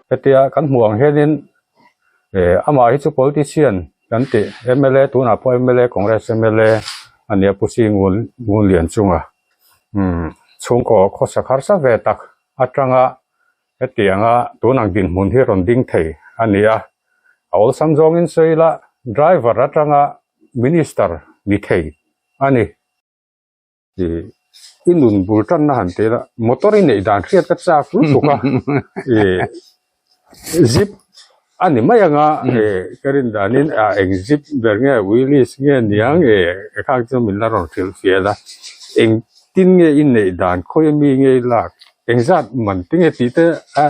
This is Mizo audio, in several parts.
Hetia kan hmuh ang hianin eh amah hi chu politician kan tih mla tunah pawh mla congress mla a nia Pu Si Ngun Ngunlianchunga umm chhungkaw khawsak harsa ve tak atanga hetianga tunang dinhmun hi rawn ding thei a ni a, a awlsam zawngin sawi ila driver atanga minister ni thei a ni. Ih i nun bul tanna han tih ila motor i neih dan hriat ka chak lutuk a ih zip a ni mai anga ih ka rin danin ah eng zip ber nge willys nge niang ih khang chu min la rawn hrilh fiah a engtin nge i neih dan khawi ami nge i lak eng zat man te nge tih te a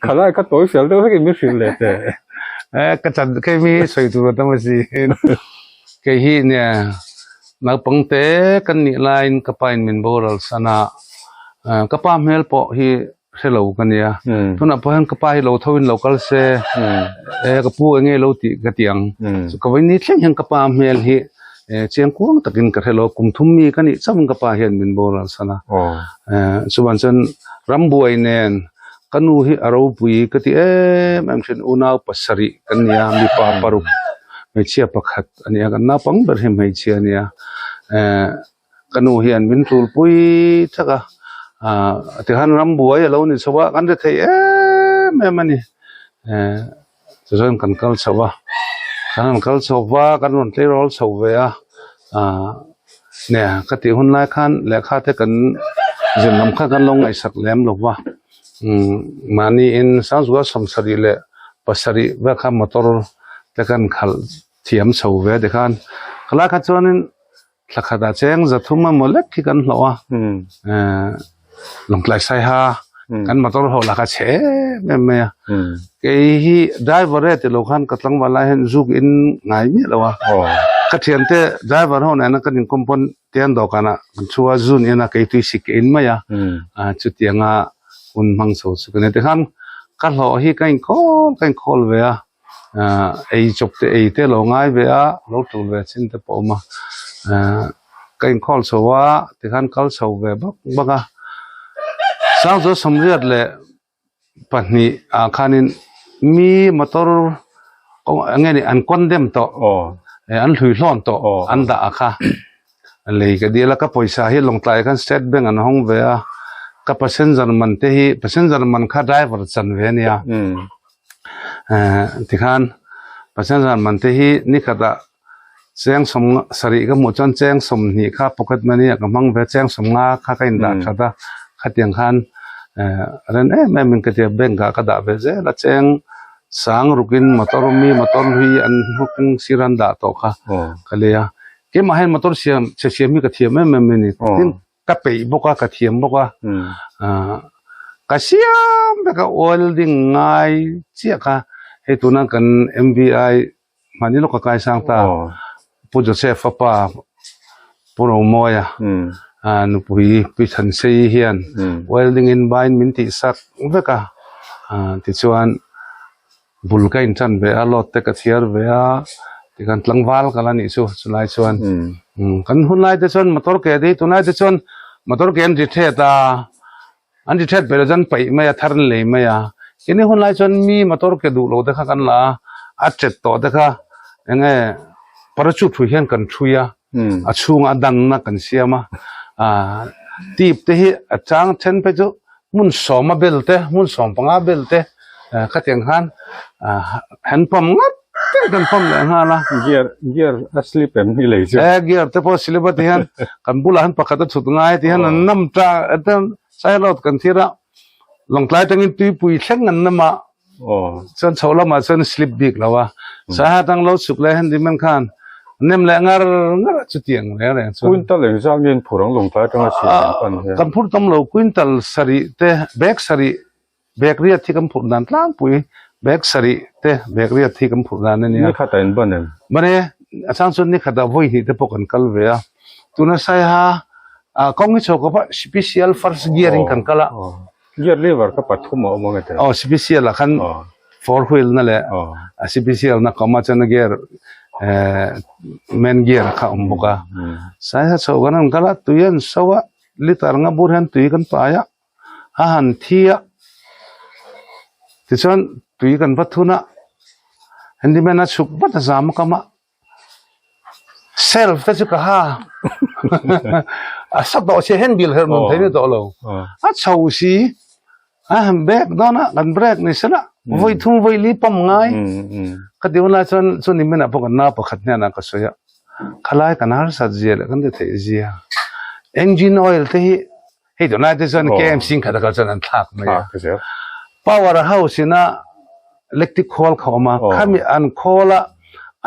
khalai kha tawi fel deuh vekin min hrilh leh teh. Ka chan kei mi sawi tur a tam a si kei hi nia. Naupangte kan nih laiin ka pain min boral san a, ka pa hmel pawh hi hre lo ka nia. Tunah pawh hian ka pa hi lo tho in lo kal se, e ka pu enge lo tih ka ti ang. Ka vawiin thleng hian ka pa hmel hi chiang kuang takin ka hre lo, kum thum mi ka nih chauhin ka pa hian min boral san a. Chuan chuan rambuai nen ka nu hi a ropui ka ti em em thin, unau pasarih kan nia, mipa paruk hmeichhia pakhat. A nia kan naupang ber hi hmeichhia a nia eh ka nu hian min tul pui thak a ah tikhan rambuai a lo ni chho a kan ri thei em em a ni eh tichuan kan kal chho a kan han kal chho va kan rawn tleirawl chho ve a ah nia ka tih hun lai khan lehkha te kan zir lam kha kan lo ngaihsak lem lo va umm mahni in sangzual sawmsarih leh pasarih vel kha motor te kan khalh. Thiam chho ve tikhan khalai kha chuanin thla khatah cheng za thum emaw lek hi kan hlawh a eh lawngtlai saiha kan motor ho lah kha chhe em em mai a kei hi driver e tilo khan ka tlangval lai hian zuk in ngai miah lo a ka thiante driver ho nena kan inkawm pawn tian dawhkanah kan thu a zun in a kei tui sik in mai a chutianga hun hmang chho chu ka ni tikhan ka hlawh hi ka inkhawl ka inkhawl ve a. ah ei chawp te ei te lo ngai ve a lo tul ve chin te pawh a awm a ah ka inkhawl chho a tikhan kal chho ve bawk bawk a sangzual sawmriat leh pahnih ah khanin mi motor eng nge ni an condemn tawh eh an hlui hlawn tawh an dah a kha lei ka dil a ka pawisa hi lawngtlai khan state bank an hawng ve a ka passenger man te hi passenger man kha driver chan ve a nia. Eh tikhan passenger man te hi ni khatah cheng sawm sarih ka hmuh chuan cheng sawmhnih kha pocket money ah ka hmang ve cheng sawmnga kha ka indah that a khatiang khan eh ren em em in ka tia bank ah ka dah ve zel a cheng sang rukin motor mi motor hlui an hnukung sir an dah tawh kha ka lei a keimah hian motor siam chhe siam hi ka thiam em em a ni tin. Ka peih bawk a, ka thiam bawk a, ka siam vek a welding ngai chiah kha hei tuna kan M_V_I hmani lawk ka kaisang ta Pu Joseph a pa Pu Romawia nupui Pi Thansei hian welding in bain min tih sak vek a tichuan bul ka in tan ve a load te ka chhiar ve a tikhan tlangval ka la nih chu chulai chuan kan hun lai te chuan motor ke te hi tunlai te chuan motor ke an ri thet a an ri thet ber chuan paih mai a thar an lei mai a kini hun lai chuan mi motor ke duh lo te kha kan la a a tet tawh te kha eng nge parachute hrui hian kan hrui a a chhungah a danna kan siam a ah tip te hi a chang then phei chu. Hmun sawma bel te, hmun sawm panga bel te khatiang khan han pump ngat te kan pump leh nghal a. Gear, gear a slip em hi lei chu. E gear te pawh slip a ti hian kan bulah hian pakhat a chhut ngai ti hian an nam ta sailawt kan thlir a, Lawngtlai atangin tuipui thleng an nam a, chuan chho lamah chuan slip bik lo a, saiha atang lo chhuk leh hian dimen khan nem leh ngar ngar a chutiang reng reng chuan. Quintal engzat nge an phur ang Lawngtlai atanga chhia an pan hian? Kan phur tam lo quintal sarih te bag sarih bag riat hi kan phurh dan tlangpui bag sarih te bag riat hi kan phurh dan a nia. Ni khatah in ban em? Ban e, a chang chuan ni khatah vawi hnih te pawh kan kal ve a, tuna saiha kawng hi chho kawp a special first gear in kan kal a. Gear lever kha pathum a awm ang e te. Aw special ah khan four wheel na leh a special na kawm a chuan a gear main gear kha a awm bawk a. Saiha chho kan han kal a tui an so a liter nga bur hian tui kan pai a a han thi a. Tichuan tui kan va thun a, handyman a chhuk vat a zam a kam a, self te chu ka ha a sa tawh si handbill her nun thei ni tawh lo a chho si a han back dawn a kan break ni sela vawi thum vawi li pam ngai ka ti hunlai chuan chu nimin ah pawh kan nau pakhat hnenah ka sawi a khalai kan harsat zia leh kan ti theih zia engine oil te hi Hei tunlai te chuan KMC in khat a kal chuan an thlak mai a. Power house ina electric khawl kha awm a, khami an khawl a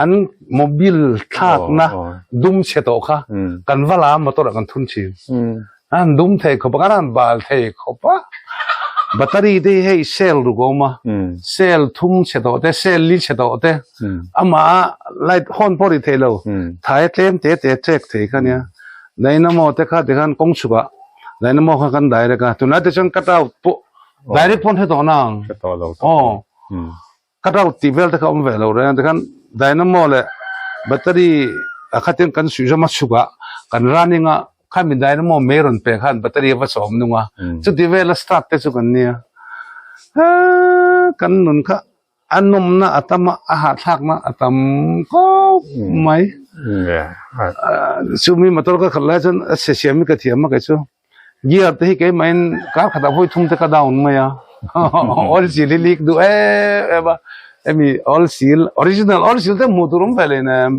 an mobile thlakna dum chhe tawh kha kan va la a motor ah kan thun thin. An dum thei khawp a, kan han bal thei khawp a. Battery te hi hei cell ruk a awm a, cell thum chhe tawh te, cell li chhe tawh te, amah a light horn pawh ri thei lo, thai a tlem te te check thei kha nia. Dynamo te kha tikhan kawng chhukah Dynamo kha kan direct a, tunlai te chuan cut out pawh direct pawn hre tawh nang. Hre tawh lo. Aw. Cut out tih vel te kha awm ve lo reng a, tikhan Dynamo leh battery a khatin kan suih zawm a chhukah kan running a, khami Dynamo mei rawn pek khan battery a va chawm nung a, chuti vela start te chu kan nia. Kan nun kha A nawmna a tam a, a hahthlakna a tam khawp mai. Chumi motor ka khalh lai chuan a chhe siam hi ka thiam a kei chu. Gear te hi keimahin kar khatah vawi thum te ka down mai a. Oil seal hi leak duh em em a. Hemi oil seal, original oil seal te hmuh tur awm ve leh nem.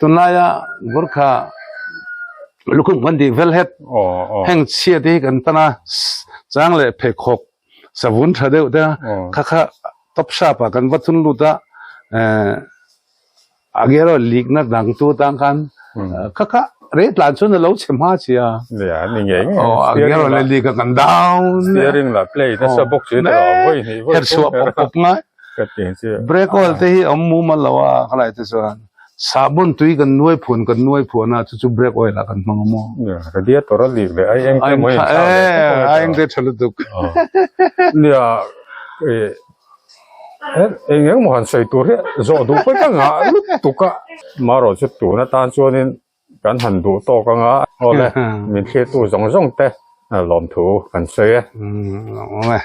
Tunlaia Gurkha lukhum kan tih velhet heng chhia te hi kan tan a, chang leh pheikhawk Savun tha deuh te a, kha kha top sharp ah kan va thun lut a, a gear oil leak na dang tu atang khan kha kha rei tlan chuan a lo chhe hma chi a. Nia, ni ngei ngei. Aw, a gear oil a leak a kan down. Steering lah play nasa bawk si te lo, vawi hnih vawi thum. Her chhuah pawp pawp ngai. Ka ti chi. Brake oil te hi a awm mumal lo a, khalai te chuan. Sahbawn tui kan nuai phuan kan nuai phuan a, chu chu brake oil ah kan hmang a maw? Nia, radiator a leak leh ai eng te maw in thlak leh khawp a Ai eng te tha lutuk. Nia, eng eng maw han sawi tur hi zawh duh pawh ka ngah lutuk a. Marawh chu tun atan chuanin kan han duh tawk anga awle min thlirtu zawng zawng te lawmthu kan sawi e. Lawm awm e.